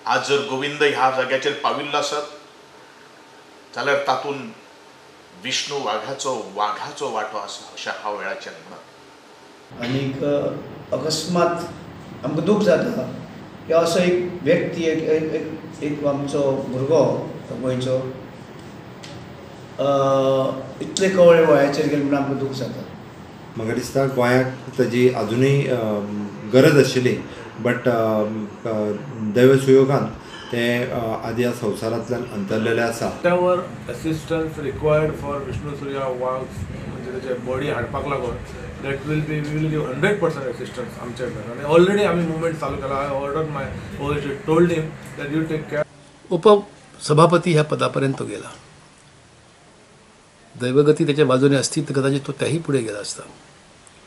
आज जर गोविंद ह्या जाग्याचेर पाविल्लो आसत जाल्यार तातूंत विष्णू वाघाचो वांटो आसा अशें हांव वेळाचेर म्हणत. आनीक अकस्मात आमकां दूख जाता की असो एक व्यक्ती एक एक एक आमचो भुरगो गोंयचो इतले कवळे वयाचेर गेले म्हणून आमकां दूख जाता. म्हाका दिसता गोंयाक ताजी आजुनूय गरज आशिल्ली, बट दैव सुयोगान ते आदी ह्या संवसारांतल्यान अंतरलेले आसा. Whatever assistance required for Vishnu Surya Wagh म्हणजे तेचे बॉडी हाडपाक लागून that will be we will give 100% assistance आमच्या कडल्यान. आनी ऑलरेडी आमी मुवमेंट चालू केला. I order my OSD told him that you take care. उपसभापती ह्या पदापर्यंत तो गेला. दैवगती त्याच्या बाजूने असती तर कदाचित तो त्याही पुढे गेला असता,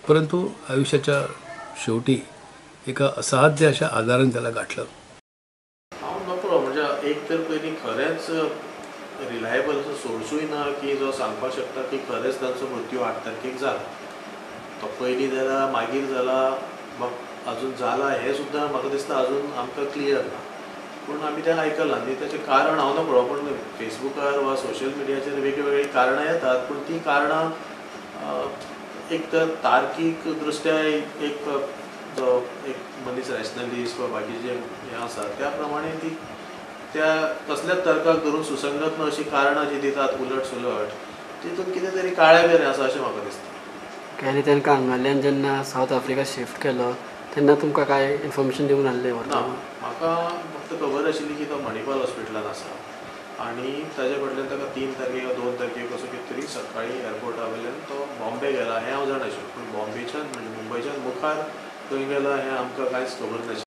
परंतु आयुष्याच्या शेवटी एका असाध्य अशा आजाराने त्याला गाठलं. हांव नकळो म्हणजे एक तर पयलीं खरेंच रिलायबल असो सोर्सूय ना की जो सांगपाक शकता की खरेंच तांचो मृत्यू 8 तारखेक जाला, तो पयलीं जाला मागीर जाला अजून जाला हें सुद्दां म्हाका दिसता अजून आमकां क्लियर ना. पूण आमी तें आयकलां आनी ताचें कारण हांव नकळो, पूण फेसबुकार वा सोशल मिडियाचेर वेगवेगळीं कारणां येतात, पूण तीं कारणां एक तर तार्कीक दृश्ट्या एक जो एक मनीस रॅशनलिस्ट वा बाकीचे हें आसा त्या प्रमाणे ती त्या कसल्याच तर्काक धरून सुसंगत ना अशीं कारणां जीं दितात उलट सुलट तितून कितें तरी काळें बेरें आसा अशें म्हाका दिसता. आनी तांकां हांगाल्यान जेन्ना सावथ आफ्रिका शिफ्ट केलो तेन्ना तुमकां कांय इन्फॉर्मेशन दिवंक नासलें? ना, म्हाका फक्त खबर आशिल्ली की तो मणिपाल हॉस्पिटलान आसा आनी ताजे कडल्यान ताका 3 तारखेक वा 2 तारखेक असो कितें तरी सकाळीं एअरपोर्टा वयल्यान तो बॉम्बे गेला हें हांव जाण आशिल्लो, पूण बॉम्बेच्यान म्हणजे मुंबयच्यान मुखार खंय गेला हें आमकां कांयच खबर नाशिल्लें.